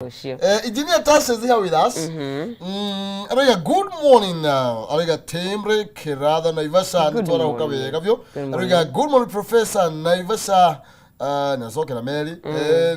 Ũcio. Engineer Tash is here with us. Arauga good morning now. Arauga Timri Kiratha Naivasha Good nitwarahuka morning. wega biũ. Good Arauga good morning Professor Naivasha. Nacokera meri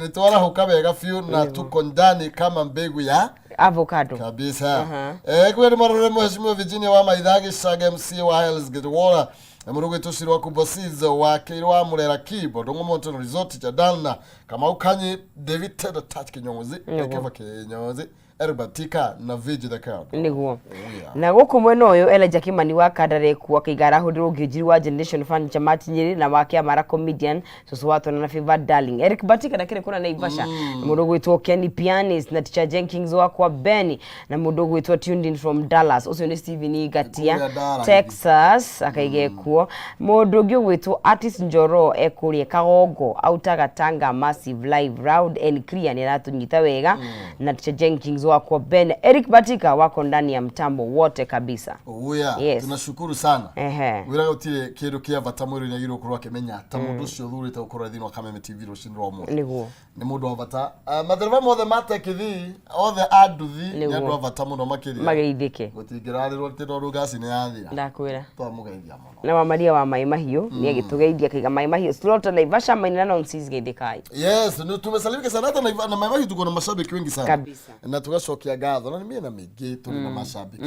nitwarahuka wega biũ na tuko ndani kama mbegu ya Avocado. kabisa. Aha. Kweli marore mheshimiwa Virginia wa Maitha Gĩcage MC wa Hell's Gate Waller na mũrũgwi tũcirwa Kubosizo wa Kĩirũ wa Mũrera Kibo Ndũng'ũ Mountain Resort Jadalna Kamau Kanyi David Tedder Touch Kinyozi Ekeva Kinyozi Eric Batika na Viji the Card. Niguo. Oh, yeah. Na gũkũ mwena ũyũ Elijah Kimani wa Kandare kuo akĩiga arahũrirwo ngĩnjiri wa Generation Furniture Martin Nyeri na wa Kĩamara comedian cũcũ wa twana na Favor Darling Eric Batika ndakĩrĩ kũna Naivasha na mũndũ ũgwĩtwo Kenny Pianist na Teacher Jenkins wakwa Benny na mũndũ ũgwĩtwo tuned in from Dallas ũcio nĩ Steven Ngatia Kũrĩa Dallas. Texas akaiga kuo mũndũ ũngĩ ũgwĩtwo Artist Njoro ekũrĩa Kagongo autaga Tanga Massive Live round and clear nĩ aratũnyita wega na Teacher Jenkins wakwa Ben Eric Batika wako ndani ya mtambo wote kabisa. Oh, yeah. Yes. Tunashukuru sana. Ehe. Wĩra gũtirĩ kĩndũ kĩa bata mwĩrĩ agĩrĩirwo gũkorwo akĩmenya ta mũndũ ũcio ũthurĩte gũkorwo thĩinĩ wa Kameme TV rũcinĩ rwa ũmũthĩ. Nĩguo. Nĩ mũndũ wa bata. Matereba mothe ma tekithi othe a nduthi nĩ Nĩguo. andũ a bata mũno makĩria. Mageithĩke. Gũtingĩrarĩrwo atĩ tondũ ngasi nĩ yathira. Ndakwĩra. Twamũgeithia mũno. Na wa Maria wa Maĩ Mahiũ nĩ agĩtũgeithia akaiga Maĩ Mahiũ Slaughter Naivasha Maina Nonsense geithĩkai. Yes, ni tumesalimika sana hata na Maimai tuko na mashabiki wengi sana. Kabisa. Na tugacokia ngatho na nĩ mĩena mĩingĩ tũrĩ na mashabiki.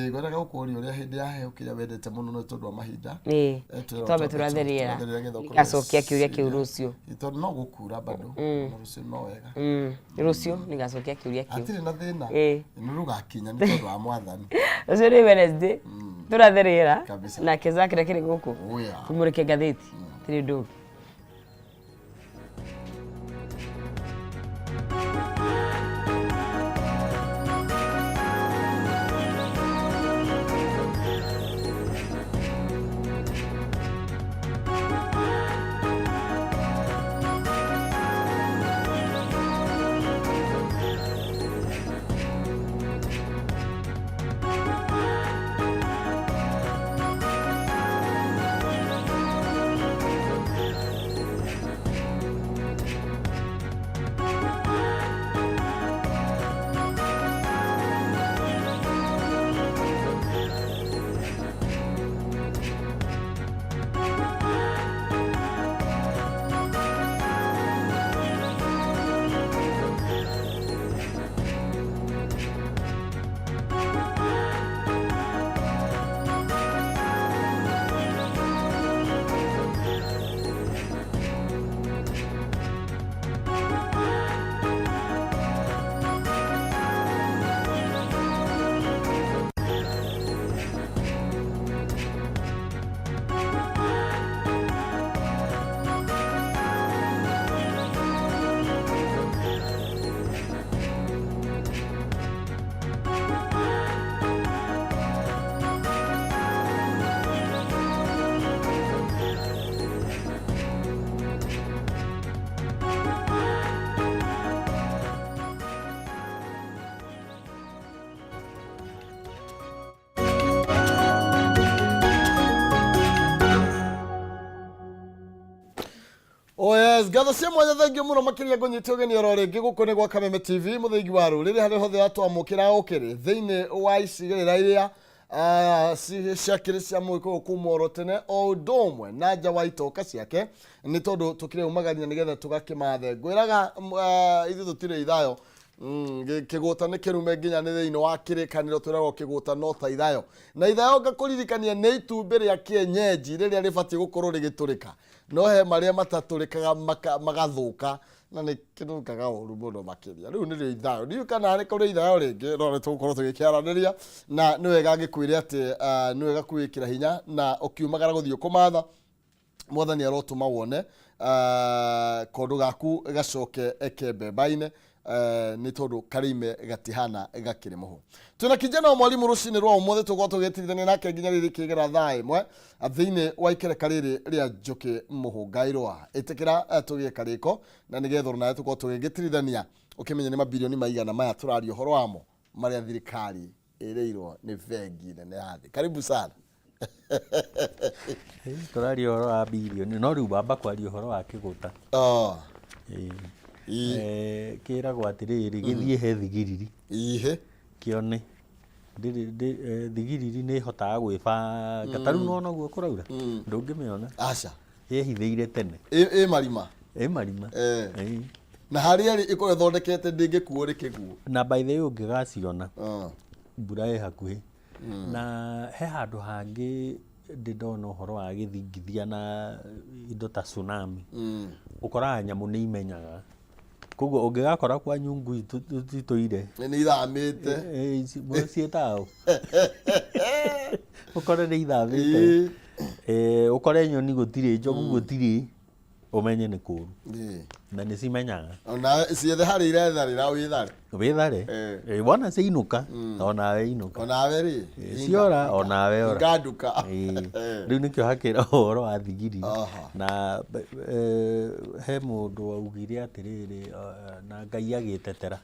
Ngwendaga gũkũria ũrĩa hĩndĩ ya heho kĩrĩa wendete mũno nĩ tondũ wa mahinda. Ĩĩ. Twĩra Twambe twambe tũratherera. tũratherera nĩgetha ũkorwo Nĩngacokia kĩũria kĩu rũciũ. Tondũ no gũkura bado. Na rũciũ no wega. Rũciũ nĩngacokia kĩũria kĩu. Hatirĩ na thĩna. Ĩĩ. Nĩ rũgakinya nĩ tondũ wa mwathani. Rũciũ nĩ Wednesday. Tũratherera. Kabisa. Nake Zakira kĩrĩ gũkũ. Oh yeah. Tũmũrĩke ngathĩti. Tirĩ ũndũ ũngĩ. Oh yes, ngatho cia mwanya thengio mũno makĩria ngũnyite ũgeni oro rĩngĩ gũkũ nĩ gwa Kameme TV mũthingi wa rũrĩrĩ harĩa hothe watwamũkĩra ũkĩrĩ thĩinĩ wa icigĩrĩra iria ciakĩrĩ cia mũgĩkũyũ kuma oro tene o ũndũ ũmwe na nja wa itoka ciake nĩ tondũ tũkĩrĩ umagaria nĩgetha tũgakĩmathe ngwĩraga ithuĩ tũtirĩ ithayo. Kĩgũta nĩ kĩrume nginya nĩ thĩinĩ wa kĩrĩkanĩro twĩragwo kĩgũta no ta ithayo na ithayo ngakũririkania nĩ itumbĩ rĩa kĩenyenji rĩrĩa rĩbatiĩ gũkorwo rĩgĩtũrĩka no he marĩa matatũrĩkaga magathũka na nĩ kĩnungaga ũru mũno makĩria rĩu nĩrĩo ithayo ndiũĩ kana nĩ kũrĩ ithayo rĩngĩ no nĩ tũgũkorwo tũgĩkĩaranĩria na nĩ wega ngĩkwĩre atĩ nĩ wega kwĩĩkĩra hinya na ũkiumagara gũthiĩ kũmatha mwathani arotũma wone kondo gaku gacoke eke mbemba-inĩ nĩ tondũ karĩime gatihana gakĩrĩ mũhu. Twĩna kijana wa mwalimu rũcinĩ rwa ũmũthĩ tũgũkorwo tũgĩtirithania nake nginya rĩrĩ kĩgera thaa ĩmwe thĩinĩ wa ikereka rĩrĩ rĩa njũkĩ mũhũngairwa. Ĩtĩkĩra tũgĩe karĩko na nĩgetha onawe tũkorwo tũgĩgĩtirithania ũkĩmenye nĩ mabirioni maigana maya tũraria ũhoro wamo marĩa thirikari ĩrĩirwo nĩ bengi nene ya thĩ. Karibu sana. Tũraria ũhoro wa birioni no rĩu wamba kwaria ũhoro wa kĩgũta. Oh. Ĩĩ. Kĩragwo atĩrĩrĩ, gĩthiĩ he thigiriri. Ihe. Kĩone. Thigiriri nĩ ĩhotaga gwĩbanga. Ta rĩu nĩwona ũguo kũraura? Ndũngĩmĩona. Aca. Yehithĩire tene. Ĩ marima. Ĩ marima. Ĩĩ. Na harĩa ĩrĩ ĩkorwo ĩthondekete ndĩngĩkuo nĩ kĩguũ. Na by the way ũngĩgaciona, mbura ĩ hakuhĩ. Na he handũ hangĩ ndĩ ndona ũhoro wa gĩthingithia na indo ta tsunami. Ũkoraga nyamũ nĩ imenyaga. Koguo ũngĩgakora kwanyu ngui titũire. Nĩ ithamĩte. Ciĩtaga ũ? Ũkore nĩ ithamĩte. Ũkore nyoni gũtirĩ, njogu gũtirĩ, ũmenye nĩ kũru. Na nĩ cimenyaga. Ona ciethe harĩa iretharĩra wĩthare. Wĩthare. Wona ciainũka, onawe inũka. Onawe rĩ. Ciora, onawe ora. Hinga nduka. Rĩu nĩkĩo hakĩra ũhoro wa thigiriri. Na he mũndũ waugire atĩrĩrĩ, na Ngai agĩtetera.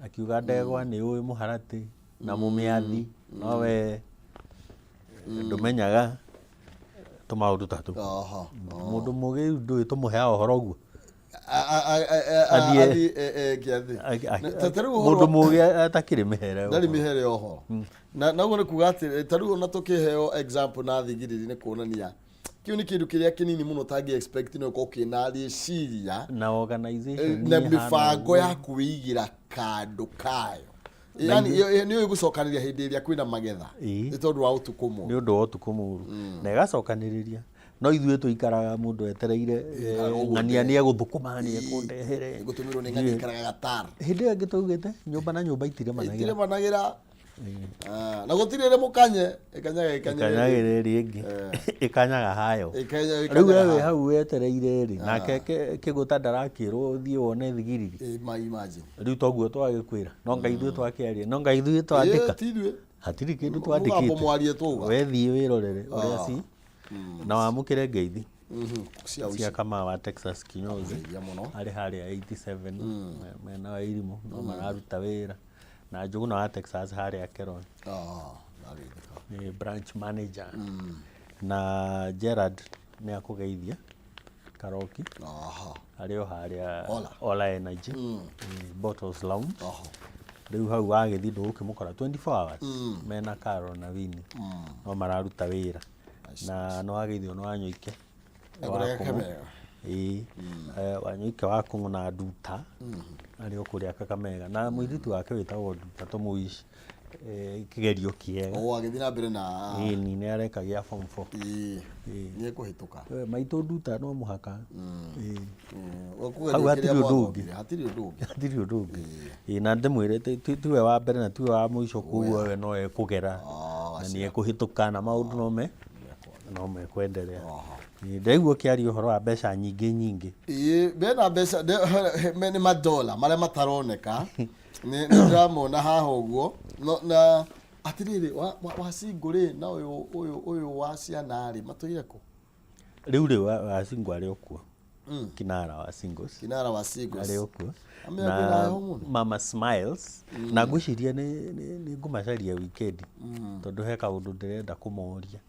Akiuga ndegwa nĩ ũĩ mũharatĩ na mũmĩathi, no we ndũmenyaga tũmaũndũ ta tũu. Mũndũ mũgĩ rĩu ndũĩ tũmũheaga ũhoro ũguo. Mũndũ mũgĩ atakĩrĩ mĩhere. Ndarĩ mĩhere ya ũhoro. Na ũguo nĩ kuga atĩ ta rĩu ona tũkĩheo example na thigiriri nĩ kuonania kĩu nĩ kĩndũ kĩrĩa kĩnini mũno ũtangĩ expect no gĩkorwo kĩna rĩciria na organization na mĩbango ya kwĩigĩra kandũ kayo. Yani nĩ ĩgũcokanĩria hĩndĩ ĩrĩa kwĩna magetha nĩ tondũ wa ũtukũ mũru. Nĩ ũndũ wa ũtukũ mũru. Na ĩgacokanĩrĩria. No ithuĩ tũikaraga mũndũ etereire ng'ania nĩ egũthũkũma nĩ ekũndehere. Gũtũmĩrwo nĩ ng'ania ikaraga Qatar. Hĩndĩ ĩyo ĩngĩ twaugĩte nyũmba na nyũmba itiremanagĩra. Itiremanagĩra. Na gũtirĩ ĩrĩ mũkanye ĩkanyaga ĩkanyagĩra ĩrĩa ĩngĩ. Ĩkanyaga hayo. Rĩu we wĩ hau wetereire rĩ, nake kĩgũta ndarakĩrwo ũthiĩ wone thigiriri. Imagine. Rĩu toguo twagĩkwĩra. No Ngai ithuĩ twakĩaria. No Ngai ithuĩ twandĩka. Hatirĩ kĩndũ twandĩkĩte. Mũgambo mwarie twauga. We thiĩ wĩrorere ũrĩa ci na wamũkĩre ngeithi cia Kamau wa Texas kinyozi arĩ harĩa 87 mena wa irimũ no mararuta wĩra na Njũgũna wa Texas harĩa Keron nĩ branch manager na Gerard nĩ akũgeithia Karoki arĩ o harĩa Ola Energy Bottles Lounge. Rĩu hau wagĩthiĩ ndũgũkĩmũkora 24 hours mena Carol na Winnie no mararuta wĩra na nĩ wageithio nĩ Wanyoike wa Kũng'ũ. Ĩĩ, Wanyoike wa Kũng'ũ na Nduta arĩ o kũrĩa Kakamega na mũirĩtu wake wĩtagwo Nduta tũmũwish kĩgerio kĩega. O agĩthiĩ na mbere na Ĩni nĩ areka gĩa form 4. Ĩĩ, nĩ ekũhĩtũka. Maitũ Nduta no mũhaka. Ĩĩ. Hau Hau hatirĩ ũndũ ũngĩ. Hatirĩ ũndũ ũngĩ. Hatirĩ ũndũ ũngĩ. Ĩĩ na ndĩmwĩre tiwe wa mbere na tiwe wa mũico koguo we no ekũgera na nĩ ekũhĩtũka na maũndũ no me no mekwenderea. Ndaigua ũkĩaria ũhoro wa mbeca nyingĩ nyingĩ. Ĩĩ mena mbeca nĩ madola marĩa mataroneka nĩ ndĩramona haha ũguo na atĩrĩrĩ wa single rĩ na ũyũ ũyũ ũyũ wa ciana rĩ matũire kũ? Rĩu rĩ wa single arĩ o kuo. Kinara wa singles. Kinara wa singles. Arĩ o kuo. Na Mama Smiles. Na ngwĩciria nĩ ngũmacaria weekend tondũ he kaũndũ ndĩrenda kũmoria.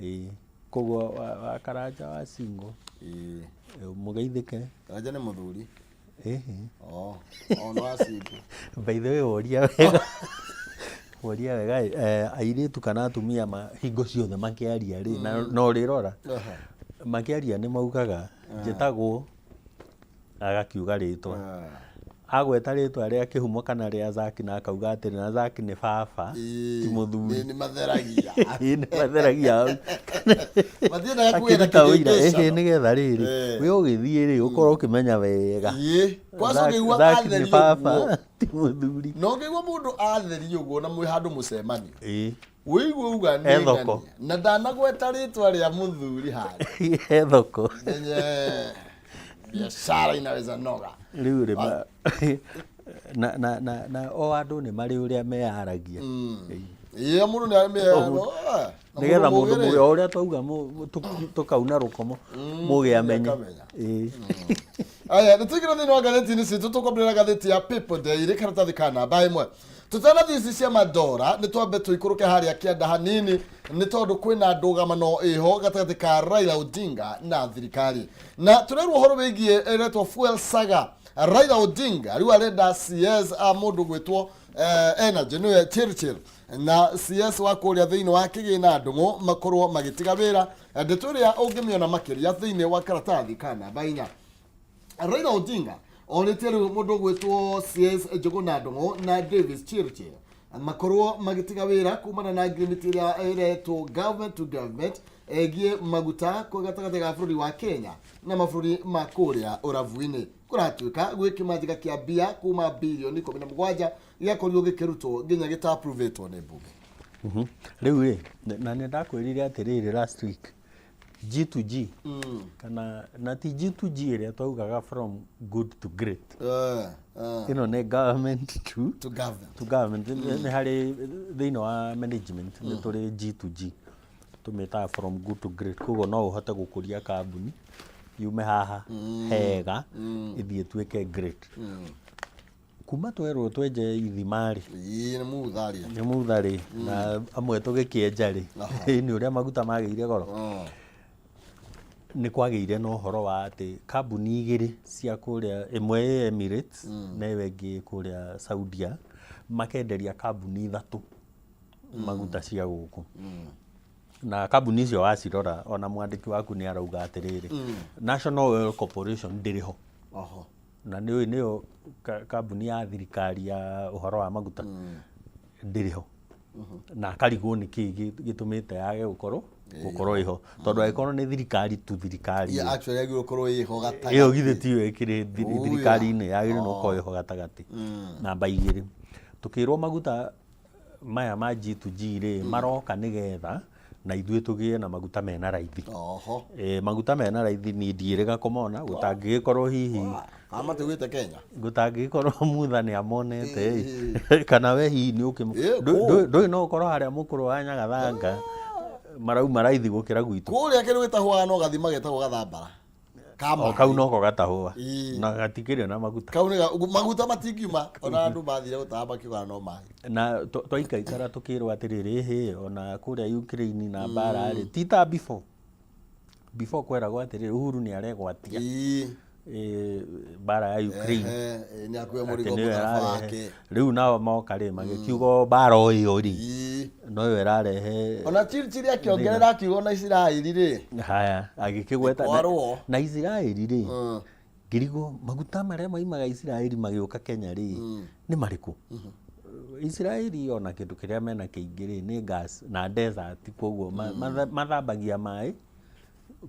Ĩĩ. Koguo wa Karanja wa single. Mũgeithĩke. Karanja nĩ mũthuri. Ĩhĩ. Oh, oh no wa single. By the way woria wega. Woria wega airĩtu kana atumia hingo ciothe makĩaria rĩ na no ũrĩrora makĩaria nĩ maugaga njĩtagwo agakiuga rĩtwa agweta rĩtwa rĩa kĩhumo kana rĩa Zaki na akauga atĩrĩ na Zaki nĩ baba ti mũthuri. Nĩ matheragia. Nĩ matheragia hau. Matiendaga kũgĩa na Akĩruta ũira kĩhĩngĩcano. ĩhĩ nĩgetha rĩrĩ we ũgĩthiĩ rĩ ũkorwo ũkĩmenya wega. Kwanza ũngĩigua Zaki nĩ atherio baba ũguo. ti mũthuri. Na ũngĩigua mũndũ atherio ũguo na mwĩ handũ mũcemanio. Wĩigue uga nĩ He thoko. ng'ania. Na ndanagweta rĩtwa rĩa mũthuri harĩa. He thoko. Menye biashara inaweza noga. Rĩu rĩ na na na na o andũ nĩ marĩ ũrĩa meyaragia. Ĩĩ mũndũ nĩ arĩ Nĩgetha mũndũ mũgĩ o ũrĩa twauga tũkauna rũkomo mũgĩ amenye. Ĩĩ. Aya, nĩ tũingĩra thĩinĩ wa ngathĩti-inĩ citũ tũkwambĩrĩra ngathĩti ya People Daily karatathi ka namba ĩmwe. Tũtanathiĩ ici cia mandora nĩ twambe tũikũrũke harĩa kĩanda hanini nĩ tondũ kwĩna ndũgamano ĩho gatagatĩ ka Raila Odinga na thirikari. Na tũrerwo ũhoro wĩgiĩ ĩretwo Fuel Saga. Raila Odinga rĩu arenda CS a mũndũ gwĩtwo Energy nĩwe Chirchir na CS wa kũrĩa thĩinĩ wa kĩgĩna Ndung'u makorwo magĩtiga wĩra. Ndeto ĩrĩa ũngĩmĩona makĩria thĩinĩ wa karatathi ka namba 4. Raila Odinga orĩtie rĩu mũndũ ũgwĩtwo CS Njũgũna Ndung'u na Davis Chirchir makorwo magĩtiga wĩra kumana na agreement ĩrĩa ĩretwo government to government ĩgiĩ maguta kũ gatagatĩ ga bũrũri wa Kenya na mabũrũri ma kũrĩa ũrabu-inĩ. Kũratuĩka gwĩ kĩmanjĩka kĩa mbia kuma birioni 17 gĩakorirwo gĩkĩrutwo nginya gĩta-approve-ĩtwo nĩ mbunge. Rĩu rĩ, na nĩ ndakwĩrire atĩrĩrĩ last week, G to G kana na ti G to G ĩrĩa twaugaga from good to great. Ĩno nĩ government to to government. To government. Nĩ harĩ thĩinĩ wa management nĩ tũrĩ G to G, tũmĩtaga from good to great. Koguo no ũhote gũkũria kambuni yume haha hega ĩthiĩ ĩtuĩke great. Kuma twerwo twenje ithima rĩ, Ĩĩ, nĩ mutharia. Nĩ mutha rĩ, na amwe tũgĩkĩenja rĩ, nĩ ũrĩa maguta magĩire goro. Nĩ kwagĩire na ũhoro wa atĩ kambuni igĩrĩ cia kũrĩa, ĩmwe ĩ Emirates na ĩyo ĩngĩ ĩ kũrĩa Saudia, makenderia kambuni ithatũ maguta cia gũkũ. Na kambuni icio wacirora, ona mwandĩki waku nĩ arauga atĩrĩrĩ, National Oil Corporation ndĩrĩ ho. Na nĩ ũĩ nĩyo kambuni ya thirikari ya ũhoro wa maguta, ndĩrĩ ho. Na akarigwo nĩ kĩĩ gĩtũmĩte yage gũkorwo ĩho, tondũ angĩkorwo nĩ thirikari tu thirikari Yeah, actually yagĩrĩirwo gũkorwo ĩho gatagatĩ. Ĩyo githĩ tiyo ĩkĩrĩ thirikari-inĩ, yagĩrĩirwo nĩ gũkorwo ĩho gatagatĩ. Namba igĩrĩ, tũkĩrwo maguta maya ma G2G rĩ, maroka nĩgetha na ithuĩ tũgĩe na maguta mena raithi. Maguta mena raithi niĩ ndiĩrĩga kũmona, gũtangĩgĩkorwo hihi Kana matiugĩte Kenya. Gũtangĩgĩkorwo Mutha nĩ amonete ĩ, kana we hihi nĩ ũkĩ ndũĩ no ũkorwo harĩa mũkũrũ wa Nyagathanga marauma raithi gũkĩra gwitũ. Kũrĩa kĩndũ gĩtahũaga no gathima getagwo gathambara. O kau noko gatahũa na gatikĩrĩ na maguta. Kau nĩ maguta matingiuma, ona andũ mathire gũtaha makiugaga no maĩ. Na twaikaikara tũkĩrwo atĩrĩrĩ, ĩhĩ, ona kũrĩa Ukraine na mbara rĩ, ti ta before. Before kweragwo atĩrĩrĩ, Uhuru nĩ aregwatia mbara ya Ukraine. Nĩ akuwe mũrigo mũtharaba wake. Rĩu nao moka rĩ, magĩkiuga mbara o ĩyo rĩ, no ĩyo ĩrarehe. Ona Churchill akĩongerera akiuga ona Isiraeli rĩ. Haya, agĩkĩgweta na Isiraeli rĩ, ngĩrigwo maguta marĩa maimaga Isiraeli magĩũka Kenya rĩ, nĩ marĩkũ? Isiraeli ona kĩndũ kĩrĩa mena kĩingĩ rĩ, nĩ gas na desert, koguo mathambagia maĩ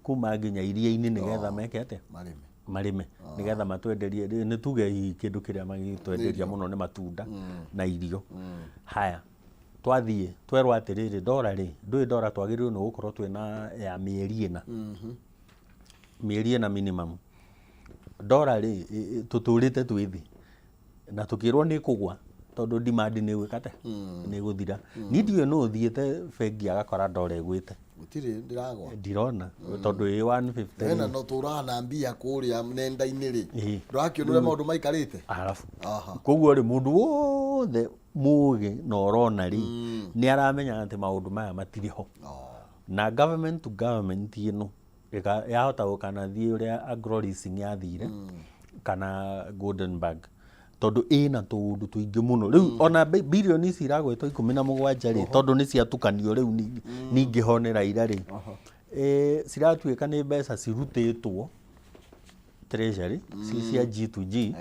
kuma nginya iria-inĩ nĩgetha meke atĩa? Marĩme. Marĩme nĩgetha matwenderie. Nĩ tuge hihi kĩndũ kĩrĩa magĩtwenderia mũno nĩ matunda na irio. Haya, twathiĩ twerwo atĩrĩrĩ, ndora rĩ, ndũĩ ndora twagĩrĩirwo nĩ gũkorwo twĩna ya mĩeri 4, mĩeri 4 minimum. Ndora rĩ, tũtũrĩte twĩ thĩ na tũkĩrwo nĩ kũgwa tondũ demand nĩ ĩgwĩka atĩa? Nĩ ĩgũthira. Niĩ ndiũĩ nũ ũthiĩte bengi agakora ndora ĩgwĩte. Gũtirĩ, ndĩragwa. Ndirona tondũ ĩ 150. Wena no tũraga na mbia kũrĩa nenda-inĩ rĩ, ndũrakĩona ũrĩa maũndũ maikarĩte. Arabu koguo rĩ, mũndũ wothe mũgĩ na ũrona rĩ, nĩ aramenya atĩ maũndũ maya matirĩ ho. Na government to government ĩno yahota gũkanathiĩ ũrĩa Agro Leasing yathire kana Goldenberg, tondũ ĩna tũũndũ tũingĩ mũno. Rĩu ona birioni ici iragwetwo 17 rĩ, tondũ nĩ ciatukanio rĩu ningĩ ho nĩ Raila rĩ, ciratuĩka nĩ mbeca cirutĩtwo treasury ci cia G2G,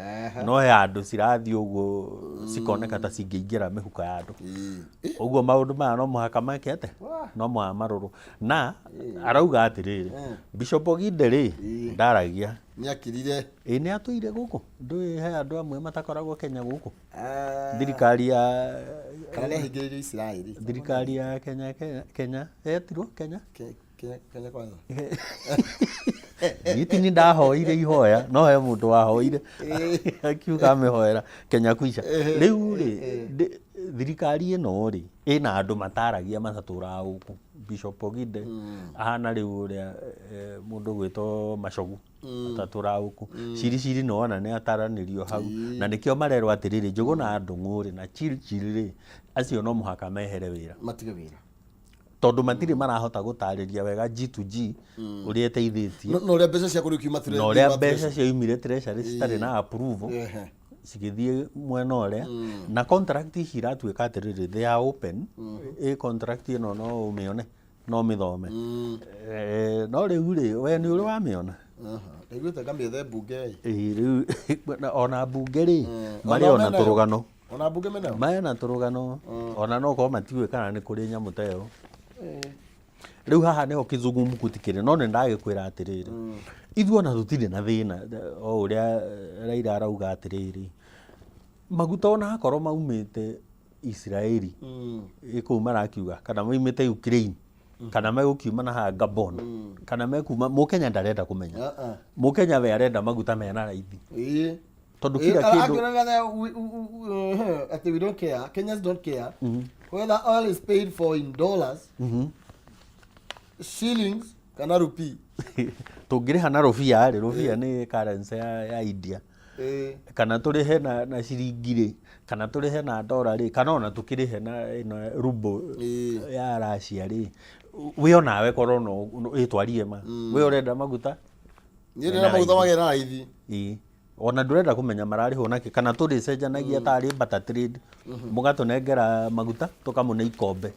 no he andũ cirathiĩ ũguo cikoneka ta cingĩingĩra mĩhuko ya andũ. Ũguo maũndũ maya no mũhaka meke atĩa? No mũhaka marorwo. Na arauga atĩrĩrĩ, Bishop Oginde rĩ, ndaragia. Nĩ akirire. Ĩ nĩ atũire gũkũ, ndũĩ he andũ amwe matakoragwo Kenya gũkũ. Thirikari ya Kana nĩ ahingĩrĩirio Isiraeli. Thirikari ya Kenya, Kenya, Kenya yetirwo Kenya. Kenya Kwanza. Giti ni ndahoire ihoya, no he mũndũ wahoire akiuga amĩhoera Kenya Kwisha. Rĩu rĩ, thirikari ĩno rĩ, ĩna andũ mataragia matatũraga gũkũ. Bishop Oginde ahana rĩu ũrĩa mũndũ ũgwĩtwo Machogu atatũraga gũkũ. Ciri Ciri nĩ wona nĩ ataranĩrio hau, na nĩkĩo marerwo atĩrĩrĩ, Njũgũna Ndung'u rĩ na Chirchir rĩ, acio no mũhaka mehere wĩra. Matige wĩra. Tondũ matirĩ marahota gũtarĩria wega G to G ũrĩa ĩteithĩtie. Na ũrĩa mbeca cia kũrĩ kiuma. Na ũrĩa mbeca ciaumire treasury citarĩ na approval cigĩthiĩ mwena ũrĩa, na contract ici iratuĩka atĩrĩrĩ, they are open. Ĩ contract ĩno no ũmĩone, no ũmĩthome. No rĩu rĩ, we nĩ ũrĩ wamĩona? Ndaiguĩte ngamĩethe mbunge. Ĩ, rĩu ona mbunge rĩ, marĩ ona menayo. Tũrũgano. Ona mbunge menayo. Mena tũrũgano, ona no korwo matiũĩ kana nĩ kũrĩ nyamũ ta ĩyo. Rĩu haha nĩho kĩzungumkuti kĩrĩ, no nĩ ndagĩkwĩra atĩrĩrĩ, ithuĩ ona tũtirĩ na thĩna o ũrĩa Raila arauga atĩrĩrĩ, maguta ona akorwo maumĩte Isiraeli ĩ kũu marakiuga, kana maumĩte Ukraine, kana megũkiuma na haha Gabon, kana mekuma, mũkenya ndarenda kũmenya. Ah, ah. Mũkenya we arenda maguta mena raithi, tondũ kila kĩndũ Ati we don't care, Kenyans don't care whether oil is paid for in dollars, shillings kana rupee. Tũngĩrĩha na rũbia rĩ, rũbia nĩ currency ya India, kana tũrĩhe na ciringi rĩ, kana tũrĩhe na ndora rĩ, kana ona tũkĩrĩhe na ĩno ruble ya Russia rĩ, we onawe korwo no ĩtwarie ma we ũrenda maguta. Niĩ ndĩrenda maguta magĩe na raithi. Ĩĩ. Ona ndũrenda kũmenya mararĩhwo nakĩ, kana tũrĩcenjanagia tarĩ barter trade, mũgatũnengera maguta tũkamũne ikombe,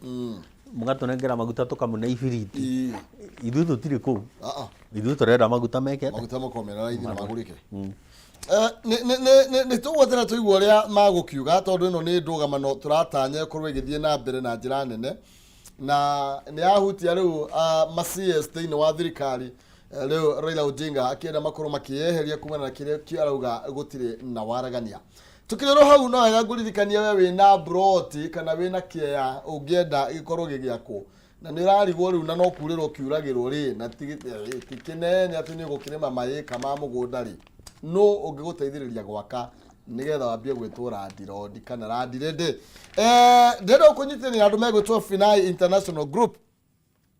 mũgatũnengera maguta tũkamũne ibiriti. Ithuĩ tũtirĩ kũu. Ah, ah. Ithuĩ tũrenda maguta meke atĩa? Maguta makorwo mena raithi na magũrĩke. Nĩ tũgwetera tũigua ũrĩa magũkiuga, tondũ ĩno nĩ ndũgamano tũratanya ĩkorwo ĩgĩthiĩ na mbere na njĩra nene, na nĩ yahutia rĩu ma CS thĩinĩ wa thirikari. Rĩu Raila Odinga akĩenda makorwo makĩyeheria kumana na kĩrĩa arauga gũtirĩ na waragania. Tukĩrĩrwo hau, no wega ngũririkania we wĩna broti kana wĩna kĩea ũngĩenda gĩkorwo gĩgĩakwo, na nĩ ũrarigwo rĩu na no kurĩrwo kiuragĩrwo rĩ, na ti kĩnene atĩ nĩ ũgũkĩrĩma maĩka ma mũgũnda rĩ, no ũngĩgũteithĩrĩria gwaka nĩgetha wambie gwĩtwo landlord kana landlady. Ndĩrenda gũkũnyitithania andũ megwĩtwo Finai International Group,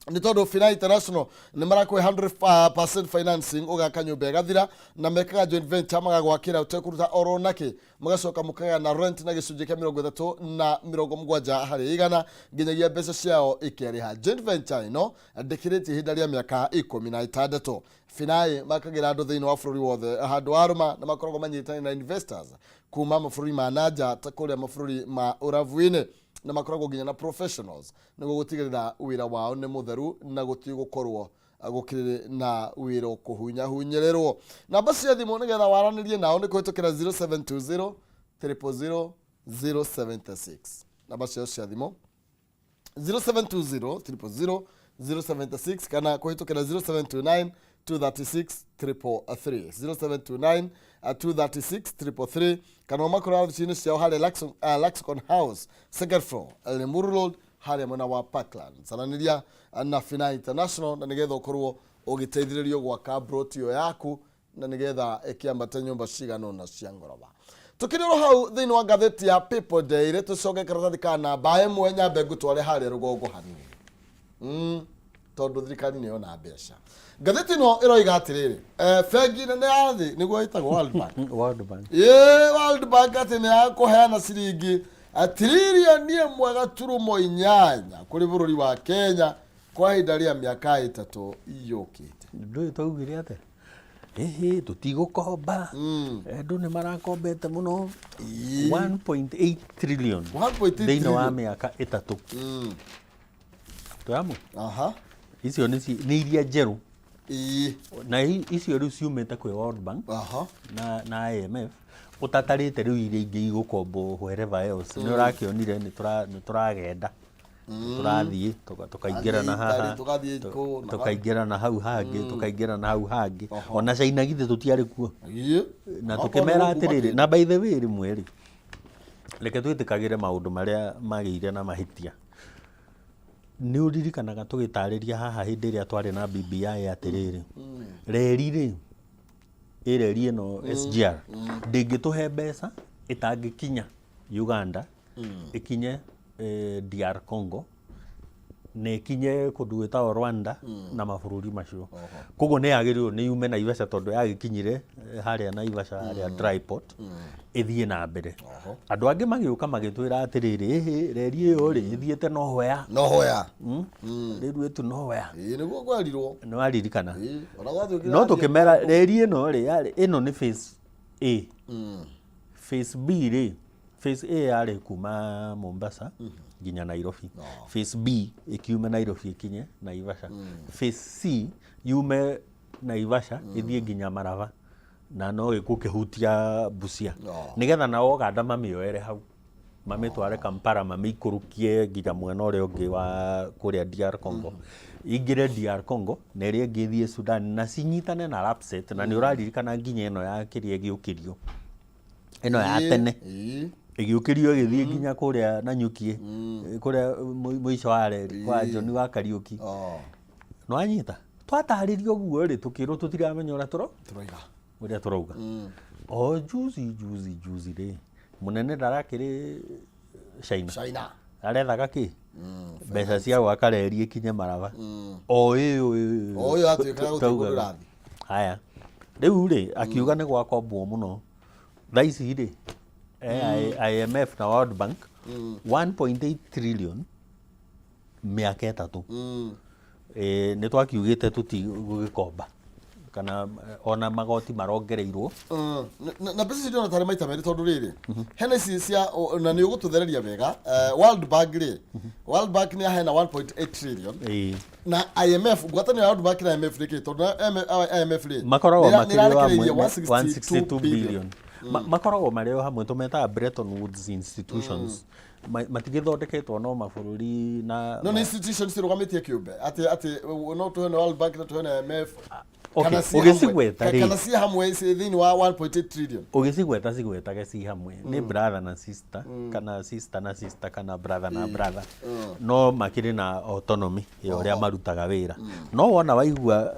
nĩ tondũ Finai International nĩ marakũhe 100% financing ũgaka nyũmba ĩgathira, na mekaga joint venture magagwakĩra ũtekũruta oro nakĩ, mũgacoka mũkagĩa na rent na gĩcunjĩ kĩa 30 na 70% nginyagia mbeca ciao ikĩarĩha. Joint venture ĩno ndĩkĩrĩtie ihinda rĩa mĩaka 16. Finai makagĩra andũ thĩinĩ wa bũrũri wothe handũ warũma, na makoragwo manyitanĩire na investors kuma mabũrũri ma nanja ta kũrĩa mabũrũri ma ũrabu-inĩ, na makoragwo nginya na professionals nĩguo gũtigĩrĩra wĩra wao nĩ mũtheru na gũtirĩ gũkorwo gũkĩrĩ na wĩra ũkũhunyahunyĩrĩrwo. Namba cia thimũ nĩgetha waranĩrie nao nĩ kũhĩtũkĩra 0720 000 076. Namba ciao cia thimũ 0720 000 076, kana kũhĩtũkĩra 0729 236 333, 0729 236 333, kana ũmakore wabici-inĩ ciao harĩa Lexicon House, second floor, Limuru Road, harĩa mwena wa Parklands. Aranĩria na Fina International na nĩgetha ũkorwo ũgĩteithĩrĩrio gwaka broti ĩyo yaku, na nĩgetha ĩkĩambate nyũmba cigana ũna cia ngoroba. Tukĩrĩ oro hau thĩinĩ wa ngathĩti ya People Daily, tũcoke karatathi ka namba 1, nyambe ngũtware harĩa rũgongo hanini, tondũ thirikari nĩ yona mbeca. Ngathĩti ĩno ĩroiga atĩrĩrĩ, bengi nene ya thĩ, nĩguo ĩtagwo World Bank. World Bank. Ĩĩ, World Bank atĩ nĩ ya kũheana ciringi 1.8 trillion kũrĩ bũrũri wa Kenya kwa ihinda rĩa mĩaka 3 yũkĩte. Ndũĩ twaugire atĩa? Ĩhĩ, tũtigũkomba. Andũ nĩ marakombete mũno. 1.8 trillion 1.8 thĩinĩ wa trillion. mĩaka 3. Twĩ hamwe? Aha. Icio nĩ iria njerũ, na icio rĩu ciumĩte kwĩ World Bank na IMF, ũtatarĩte rĩu iria ingĩ igũkombwo wherever else. Nĩ ũrakĩonire nĩ tũragenda, nĩ tũrathiĩ tũkaingĩra na Tũgathiĩ haha, Italy, tũgathiĩ kũ, na tũkaingĩra na hau hangĩ, tũkaingĩra na hau hangĩ. Ona China githĩ tũtiarĩ kuo? Na Okorwo tũkĩmera nĩ gũkuma atĩrĩrĩ, na by the way, rĩmwe rĩ, reke twĩtĩkagĩre maũndũ marĩa magĩire na mahĩtia. Nĩ ũririkanaga tũgĩtarĩria haha hĩndĩ ĩrĩa twarĩ na BBI atĩrĩrĩ, reri rĩ, ĩ reri ĩno SGR ndĩngĩtũhe mbeca ĩtangĩkinya Uganda, ĩkinye DR Congo. Na ĩkinye kũndũ gwĩtagwo Rwanda na mabũrũri macio. Koguo nĩ yagĩrĩirwo nĩ yume Naivasha tondũ yagĩkinyire harĩa Naivasha harĩa dry port ĩthiĩ na mbere. Andũ angĩ magĩũka magĩtwĩra atĩrĩrĩ, ĩhĩ, reri ĩyo rĩ ĩthiĩte nowhere. No hoya. Rĩu ĩtu nowhere. Ĩĩ, nĩguo kwerirwo. Nĩ waririkana? Ĩĩ, ona gwatuĩkire No athiĩ- tũkĩmera reri ĩno rĩ yarĩ ĩno nĩ phase A. Phase B rĩ, phase A yarĩ kuma Mombasa nginya Nairobi. Phase B ĩkiume Nairobi ĩkinye Naivasha. Phase C yume Naivasha ĩthiĩ nginya Maraba na no ĩgũkĩhutia Busia. Nĩgetha nao Uganda mamĩoere hau mamĩtware Kampala mamĩikũrũkie nginya mwena ũrĩa ũngĩ wa kũrĩa DR Congo. Ingĩre DR Congo na ĩrĩa ĩngĩ ĩthiĩ Sudan na cinyitane na Lapsset na nĩ ũraririkana nginya ĩno ya kĩrĩa ĩgĩũkĩrio ĩno ya tene ĩgĩũkĩrio ĩgĩthiĩ nginya kũrĩa Nanyuki, kũrĩa mũico wa reri kwa John wa Kariũki. Nĩwanyita? Twatarĩrio ũguo rĩ, tũkĩrwo tũtiramenya ũrĩa tũro Tũroiga. Ũrĩa tũrauga. O juzi juzi juzi rĩ, mũnene ndarakĩrĩ China. China. Arethaga kĩ? Mbeca cia gwaka reri ĩkinye Maraba. O ĩyo ĩyo. O ĩyo yatuĩkaga gũtirĩ kũndũ Taugaga. ĩrathiĩ. Haya. Rĩu rĩ, akiuga nĩ gwakombwo mũno. Thaa ici rĩ, IMF na World Bank 1.8 trillion mĩaka 3. Nĩ twakiugĩte tũtigũgĩkomba kana ona magoti marongereirwo. Na mbeca icio ndĩrona tarĩ maita merĩ tondũ rĩrĩ hena ici cia na nĩ ũgũtũthereria wega, World Bank rĩ, World Bank nĩ yaheana 1.8 trillion na IMF, ngwatanĩro ya World Bank na IMF rĩ, tondũ na IMF rĩ makoragwo makĩrĩ o hamwe nĩrarekereirie 162 162 billion. Makoragwo marĩ o hamwe, tũmetaga Bretton Woods institutions. Matigĩthondeketwo no mabũrũri na No nĩ institutions cirũgamĩtie kĩũmbe atĩ no tũhene World Bank na tũhene IMF Okay, kana ciĩ ũgĩcigweta hamwe rĩ. Kana ciĩ hamwe ciĩ thĩinĩ wa 1.8 trillion. Ũgĩcigweta cigwetage ci hamwe, nĩ brother na sister kana sister na sister kana brother na brother, no makĩrĩ na autonomy ya ũrĩa marutaga wĩra. No wona waigua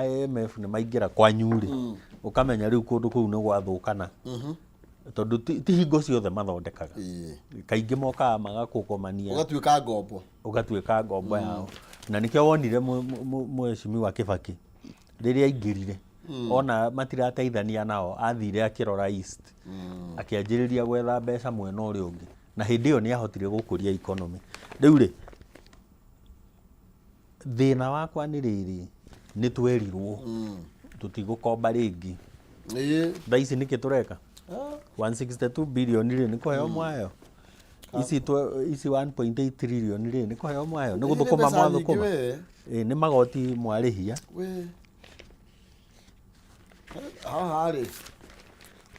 IMF nĩ maingĩra kwanyu rĩ, ũkamenya rĩu kũndũ kũu nĩ gwathũkana, tondũ ti hingo ciothe mathondekaga. Kaingĩ mokaga magakũkomania. Ũgatuĩka ngombo. Ũgatuĩka ngombo yao, na nĩkĩo wonire mheshimiwa Kibaki rĩrĩa aingĩrire, ona matirateithania nao, athire akĩrora east, akĩanjĩrĩria gwetha mbeca mwena ũrĩa ũngĩ, na hĩndĩ ĩyo nĩ ahotire gũkũria economy. Rĩu rĩ, thĩna wakwa nĩ rĩrĩ, nĩ twerirwo tũtigũkomba rĩngĩ. Thaa ici nĩkĩ tũreka? 162 billion rĩ, nĩ kũheo mwayo ici ici 1.8 trillion rĩ, nĩ kũheo mwayo, nĩ gũthũkũma Nĩ mbeca nyingĩ. Mwathũkũma. We. Ĩ, nĩ magoti mwarĩhia. We. Haha rĩ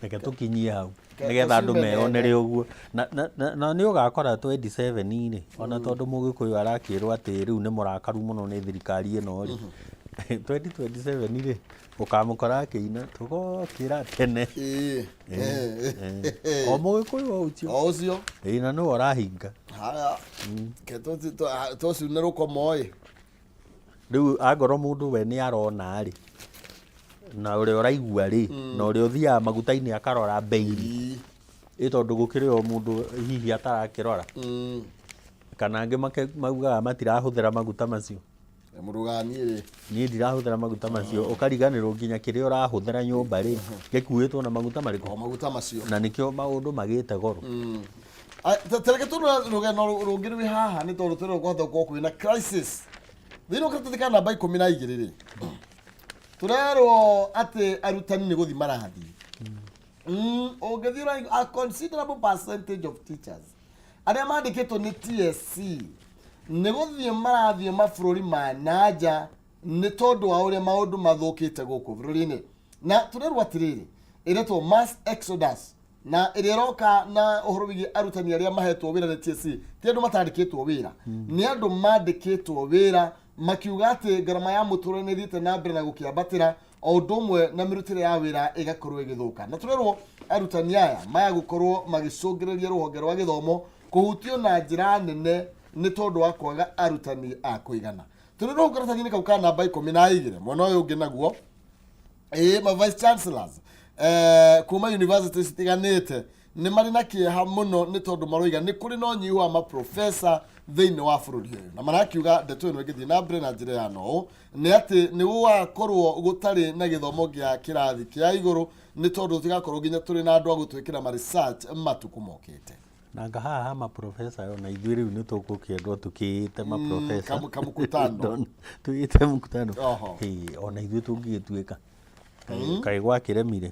Reke tũkinyie hau nĩgetha andũ tũciume meyonere nene. Ũguo na nĩ ũgakora 27 rĩ, ona tondũ mũgĩkũyũ arakĩrwo atĩ rĩu nĩ mũrakaru mũno nĩ thirikari ĩno rĩ, 2027 rĩ, ũkamũkora akĩina tũgokĩra tene. O mũgĩkũyũ o ũcio. O ũcio. Ĩ, na nĩwe ũrahinga. Haya, ke tũciune rũkomo ĩ. Rĩu angorwo mũndũ we nĩ arona rĩ, na ũrĩa ũraigua rĩ, na ũrĩa ũthiaga maguta-inĩ akarora mbei rĩ, ĩ tondũ gũkĩrĩ o mũndũ hihi atarakĩrora, kana angĩ maugaga matirahũthĩra maguta macio. Mũndũ niĩ rĩ Niĩ ndirahũthĩra maguta macio, ũkariganĩrwo nginya kĩrĩa ũrahũthĩra nyũmba rĩ, gĩkuĩtwo na maguta marĩkũ? O maguta macio. Na nĩkĩo maũndũ magĩte goro. Tareke tũrore rũgano rũngĩ rwĩ haha, nĩ tondũ tũrĩ kwahota gũkorwo kwĩna crisis thĩinĩ wa karatathi ka namba 12 rĩ, tũrerwo atĩ arutani nĩ gũthiĩ marathiĩ. Ũngĩthiĩ ũraigua a considerable percentage of teachers arĩa mandĩkĩtwo nĩ TSC nĩ gũthiĩ marathiĩ mabũrũri ma nanja nĩ tondũ wa ũrĩa maũndũ mathũkĩte gũkũ bũrũri-inĩ. Na tũrerwo atĩrĩrĩ, ĩretwo mass exodus na ĩrĩa ĩroka na ũhoro wĩgiĩ arutani arĩa mahetwo wĩra nĩ TSC, ti andũ matandĩkĩtwo wĩra, nĩ andũ mandĩkĩtwo wĩra, makiuga atĩ ngarama ya mũtũrĩre nĩ ĩthiĩte na mbere na gũkĩambatĩra o ũndũ ũmwe na mĩrutĩre ya wĩra ĩgakorwo ĩgĩthũka. Na tũrerwo arutani aya maya gũkorwo magĩcũngĩrĩria rũhonge rwa gĩthomo kũhutio na njĩra nene nĩ tondũ wa kwaga arutani a kũigana. Tũrĩ rũhau karatathi-inĩ kau ka namba 12. Mwena ũyũ ũngĩ naguo, ĩĩ, ma vice chancellors kuma university citiganĩte. Nĩ marĩ na kĩeha mũno nĩ tondũ maroiga nĩ kũrĩ na ũnyihu wa maprofesa thĩinĩ wa bũrũri ũyũ, na marakiuga ndeto ĩno ĩngĩthiĩ na mbere na njĩra ya no nĩ atĩ nĩ gũgakorwo gũtarĩ na gĩthomo gĩa kĩrathi kĩa igũrũ, nĩ tondũ tũtigakorwo nginya tũrĩ na andũ a gũtwĩkĩra ma research matukũ mokĩte. Na anga haha ha maprofesa, ona ithuĩ rĩu nĩ tũgũkĩendwo tũkĩĩte maprofesa. Kamukutano. Tũgĩte mkutano. Ĩĩ, ona ithuĩ tũngĩgĩtuĩka kaĩ gwakĩremire.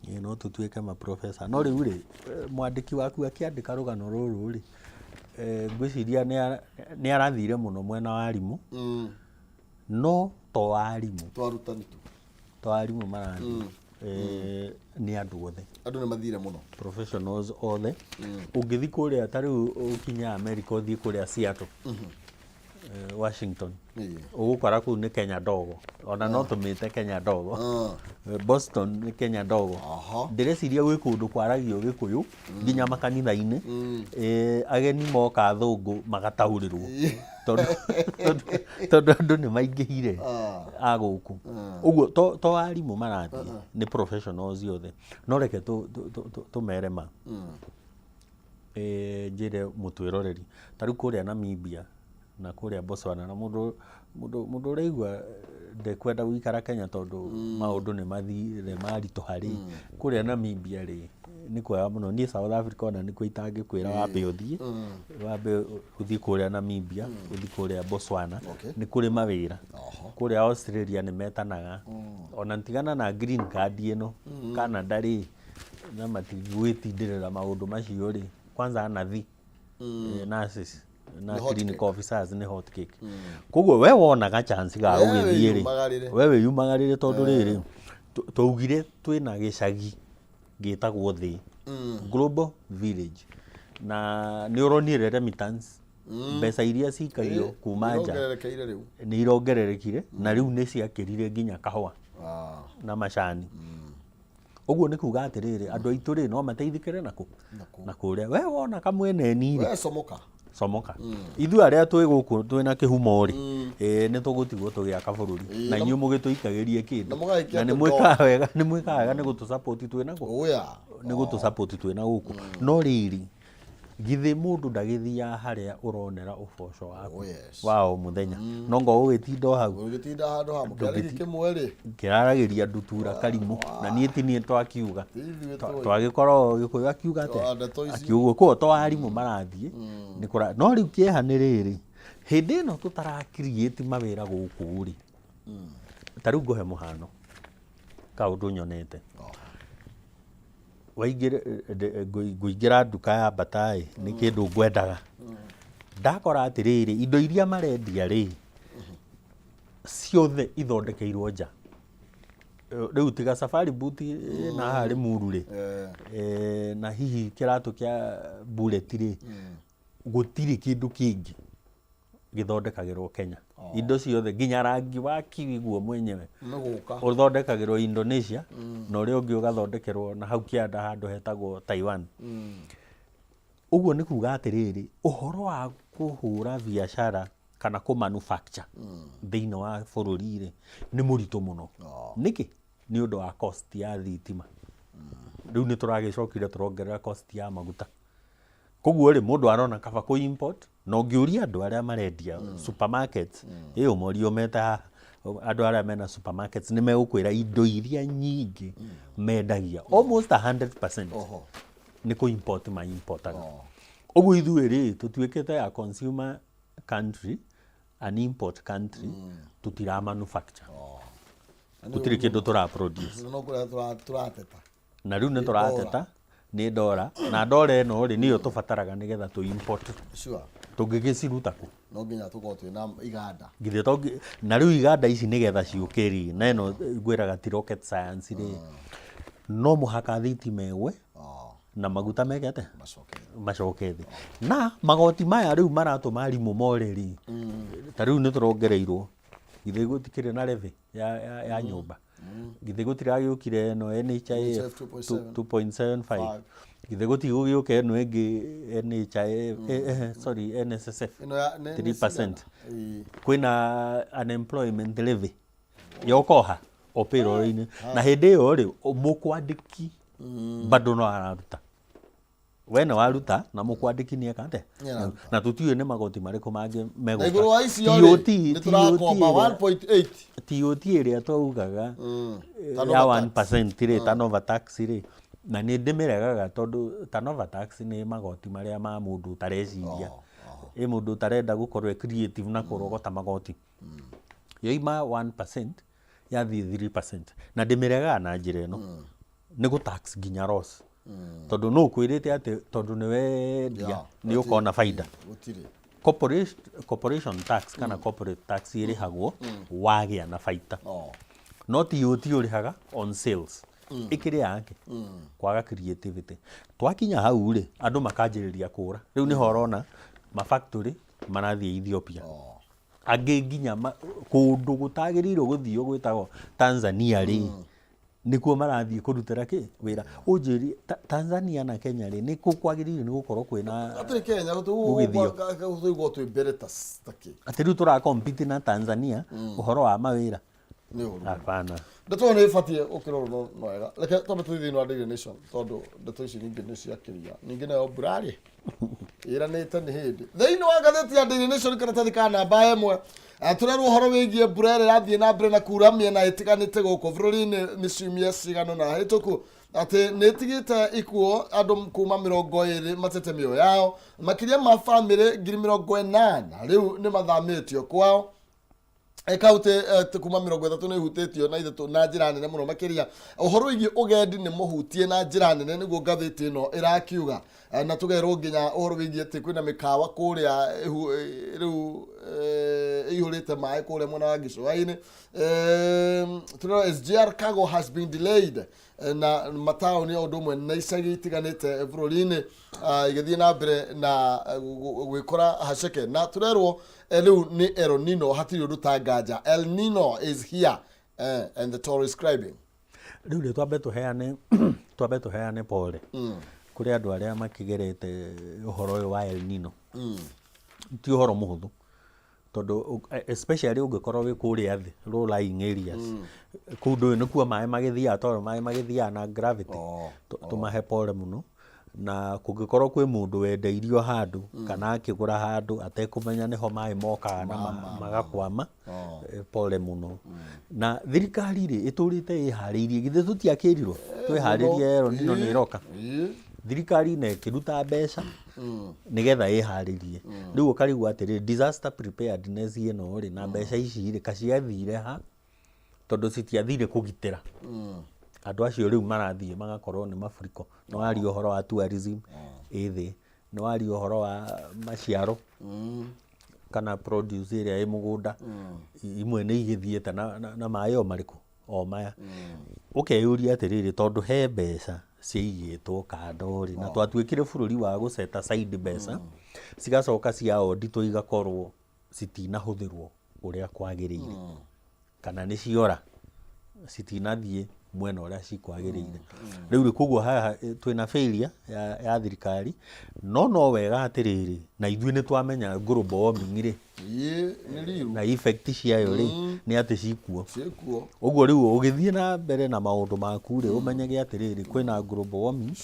Ĩĩ, no tũtuĩke maprofesa. No rĩu rĩ, mwandĩki waku akĩandĩka rũgano rũrũ rĩ, ngwĩciria nĩ arathire mũno mwena wa arimũ, no to arimũ. To arutani tu. To arimũ marathiĩ, nĩ andũ othe. Andũ nĩ mathire mũno. Professionals othe. Ũngĩthiĩ kũrĩa, ta rĩu ũkinye America, ũthiĩ kũrĩa Seattle, Washington, ũgũkora kũu nĩ Kenya ndogo, ona no tũmĩte Kenya ndogo. Boston nĩ Kenya ndogo. Ndĩreciria gwĩ kũndũ kwaragio Gĩkũyũ nginya makanitha-inĩ. Ageni moka athũngũ magataũrĩrwo, tondũ andũ nĩ maingĩhire a gũkũ ũguo. To arimũ marathiĩ, nĩ professionals othe. No reke tũmere ma, njĩre mũtwĩroreri, ta rĩu kũrĩa Namibia na kũrĩa Botswana, na mũndũ ũraigua ndekwenda gũikara Kenya tondũ maũndũ nĩ mathire maritũha rĩ, kũrĩa Namibia rĩ, nĩ kwega mũno. Niĩ South Africa ona nĩkuo itangĩkwĩra wambe ũthiĩ kũrĩa Namibia, ũthiĩ kũrĩa Botswana. Nĩ kũrĩ mawĩra. Kũrĩa Australia nĩ metanaga, ona tigana na green card ĩno. Canada rĩ, na matigwĩtindĩrĩra maũndũ macio rĩ, kwanza nathi nurses na Nĩ hot clinical cake. officers nĩ hot cake. Koguo we wonaga chance ga We ũgĩthiĩ rĩ, wĩyumagarĩre. We wĩyumagarĩre, tondũ rĩrĩ, twaugire twĩna gĩcagi gĩtagwo thĩ, global village, na nĩ ũronire remittance, mbeca iria cikagio kuma nja Irongererekeire rĩu. Nĩ irongererekire, na rĩu nĩ ciakĩrire nginya kahũa na macani. Ũguo nĩ kuga atĩrĩrĩ, andũ aitũ rĩ, no mateithĩkĩre nakũ? Nakũ. Na kũrĩa we wona kamweneni rĩ, We comoka. Comoka. Ithuĩ arĩa twĩ gũkũ twĩna kĩhumo rĩ, nĩ tũgũtigwo tũgĩaka bũrũri na inyuĩ mũgĩtũikagĩrie kĩndũ. Na mũgagĩkia Na nĩ tũndoo. mwĩkaga wega nĩ gũtũ support twĩ nakũ. Oya. Nĩ gũtũ support twĩ na gũkũ. No rĩrĩ, githĩ mũndũ ndagĩthiaga harĩa ũronera ũboco waku Oh, yes. wa o mũthenya? No ngo ũgĩtinda o hau. Ũgĩtinda handũ hamwe kĩarĩ kĩmwe rĩ. Kĩraragĩria ndutura karimũ, na niĩ ti niĩ twakiuga. Ti ithuĩ tũĩ. Twagĩkorwo Gĩkũyũ akiuga atĩa? Ah, ndeto ici. Akiuga koguo to arimũ marathiĩ nĩ kũra. No rĩu kĩeha nĩ rĩrĩ, hĩndĩ ĩno tũtara create mawĩra gũkũ rĩ, ta rĩu ngũhe mũhano kaũndũ nyonete. Waingĩra, ngũingĩra nduka ya Bata ĩ, nĩ kĩndũ ngwendaga, ndakora atĩrĩrĩ, indo iria marendia rĩ, ciothe ithondekeirwo nja. Rĩu tiga safari boot na haha Limuru rĩ, na hihi kĩratũ kĩa bullet rĩ, gũtirĩ kĩndũ kĩngĩ gĩthondekagĩrwo Kenya. Indo ciothe, nginya rangi wa kiwi guo mwenyewe, Nĩ gũka. Ũthondekagĩrwo Indonesia, na ũrĩa ũngĩ ũgathondekerwo na hau kĩanda handũ hetagwo Taiwan. Ũguo nĩ kuga atĩrĩrĩ, ũhoro wa kũhũra biacara kana kũ manufacture thĩinĩ wa bũrũri rĩ, nĩ mũritũ mũno. Nĩkĩ? Nĩ ũndũ wa cost ya thitima. Rĩu nĩ tũragĩcokire tũrongerera cost ya maguta, koguo rĩ, mũndũ arona kaba kũ import. Na ũngĩũria andũ arĩa marendia supermarkets, ĩ ũmorie ũmete haha, andũ arĩa mena supermarkets nĩ megũkwĩra indo iria nyingĩ mendagia, almost 100%, nĩ kũ import ma importaga. Ũguo ithuĩ rĩ, tũtuĩkĩte a consumer country, an import country. Tũtira manufacture, gũtirĩ kĩndũ tũra produce. No kũrĩa tũrateta. Na rĩu nĩ tũrateta nĩ ndora, na ndora ĩno rĩ, nĩyo tũbataraga nĩgetha tũ import. Tũngĩgĩciruta kũ? No nginya tũkorwo twĩna iganda. Githĩ to na rĩu iganda ici nĩgetha ciũke rĩ, na ĩno ngwĩraga ti rocket science rĩ, no mũhaka thitima ĩgwe na maguta meke atĩa? Macoke. Macoke thĩ. Na magoti maya rĩu maratũma arimũ more rĩ, ta rĩu nĩ tũrongereirwo, githĩ gũtikĩrĩ na levy ya nyũmba? Githĩ gũtiragĩũkire ĩno NHIF? NHIF 2.7. 2.75. Five. Githĩ gũtigũgĩũka ĩno ĩngĩ NHIF, sorry, NSSF? Ĩno ya 3%. Ĩĩ. Kwĩna unemployment levy yokoha o payroll-inĩ, na hĩndĩ ĩyo rĩ, mũkwandĩki bado no araruta. We nĩ waruta na mũkwandĩki nĩ eka atĩa? Nĩararuta. Na tũtiũĩ nĩ magoti marĩkũ mangĩ Na megũka. igũrũ wa icio rĩ, TOT nĩ tũrakomba 1.8. TOT ĩrĩa twaugaga Turnover ya tax. 1% rĩ, turnover tax rĩ, na nĩ ndĩmĩregaga tondũ turnover tax nĩ magoti marĩa ma mũndũ ũtareciria. Ĩ mũndũ ũtarenda gũkorwo e creative na kũrogota magoti. Yoima 1% yathiĩ 3%. Na ndĩmĩregaga na njĩra ĩno. Nĩ gũ tax nginya loss. Tondũ nũ ũkwĩrĩte atĩ tondũ nĩ wendia nĩ ũkona baida. Gũtirĩ. Corporation tax kana corporate tax ĩrĩhagwo wagĩa na baita. Oh. No TOT ũrĩhaga on sales. Ĩkĩrĩ yake kwaga creativity. Twakinya hau rĩ, andũ makanjĩrĩria kũra. Rĩu nĩho ũrona ma factory marathiĩ Ethiopia. Oh. Angĩ nginya kũndũ gũtagĩrĩirwo gũthio gwĩtagwo Tanzania rĩ, nĩkuo marathiĩ kũrutĩra kĩ wĩra. Ũnjĩrie Tanzania na Kenya rĩ, nĩkũ kwagĩrĩire nĩ gũkorwo kwĩna Hatirĩ Kenya Gũgĩthio. tũigua twĩ mbere ta ta kĩ. Atĩ rĩu tũra compete na Tanzania ũhoro wa mawĩra. Nĩ ũru. Hapana. Ndeto ĩyo nĩ ĩbatiĩ gũkĩrorwo no wega. Reke twambe tũthiĩ thĩinĩ wa Daily Nation tondũ ndeto ici ningĩ nĩ ciakĩria. Ningĩ nayo mbura rĩ ĩranĩte nĩ hĩndĩ. Thĩinĩ wa ngathĩti ya Daily Nation karatathi ka namba ĩmwe tũrerwo ũhoro wĩgiĩ mbura ĩrĩa ĩrathiĩ na mbere na kura mĩena ĩtiganĩte gũkũ bũrũri-inĩ mĩciumia cigana ũna hĩtũku atĩ nĩ ĩtigĩte ikuũ andũ kuma 20 matete mĩoyo yao, makĩria ma bamĩrĩ 80,000 rĩu nĩ mathamĩtio kwao. Kaunti kuma 33 nĩ ihutĩtio na ithatũ na njĩra nene mũno makĩria. Ũhoro wĩgiĩ ũgendi nĩ mũhutie na njĩra nene nĩguo ngathĩti ĩno ĩrakiuga. Na tũkerwo nginya ũhoro wĩgiĩ atĩ kwĩna mĩkawa kũrĩa rĩu ĩihũrĩte maĩ kũrĩa mwena wa gĩcũa-inĩ. Tũrona SGR cargo has been delayed na mataũni o ũndũ ũmwe na icagi itiganĩte bũrũri-inĩ igĩthiĩ na mbere na gwĩkora haceke. Na tũrerwo rĩu nĩ El Nino, hatirĩ ũndũ ta nganja. El Nino is here and the toll is climbing. Rĩu rĩ twambe tũheane pole kũrĩ andũ arĩa makĩgerete ũhoro ũyũ wa El Nino. Ti ũhoro mũhũthũ tondũ especially ũngĩkorwo wĩ kũrĩa thĩ low lying areas, kũu ndũĩ nĩkuo maĩ magĩthiaga tondũ maĩ magĩthiaga na gravity. Tũmahe pole mũno. Na kũngĩkorwo kwĩ mũndũ wendeirio handũ kana akĩgũra handũ atekũmenya nĩho maĩ mokaga na magakwama, pole mũno. Na thirikari rĩ ĩtũrĩte ĩharĩirie, githĩ tũtiakĩrirwo twĩharĩrie El Nino nĩ ĩroka. Thirikari na ĩkĩruta mbeca nĩgetha ĩharĩrie. Rĩu ũkarigwo atĩrĩrĩ, disaster preparedness ĩno rĩ na mbeca ici rĩ kaciathire ha, tondũ citiathire kũgitĩra andũ acio rĩu marathiĩ magakorwo nĩ mafuriko. Nĩ waria ũhoro wa tourism ĩ thĩ, nĩ waria ũhoro wa maciaro kana produce ĩrĩa ĩ mũgũnda, imwe nĩ igĩthiĩte na maĩ o marĩkũ o maya. Ũkeyũria atĩrĩrĩ, tondũ he mbeca ciaigĩtwo kando rĩ, na twatuĩkire bũrũri wa gũ set aside mbeca cigacoka cia auditwo igakorwo citinahũthĩrwo ũrĩa kwagĩrĩire, kana nĩ ciora citinathiĩ mwena ũrĩa cikwagĩrĩire. Rĩu rĩ, koguo haha twĩna failure ya thirikari, no wega atĩrĩrĩ, na ithuĩ nĩ twamenya global warming rĩ Nĩ riru. Na effect ciayo rĩ nĩ atĩ cikuo. Ciĩkuo. Ũguo rĩu ũgĩthiĩ na mbere na maũndũ maku rĩ, ũmenyage atĩrĩrĩ, kwĩna global warming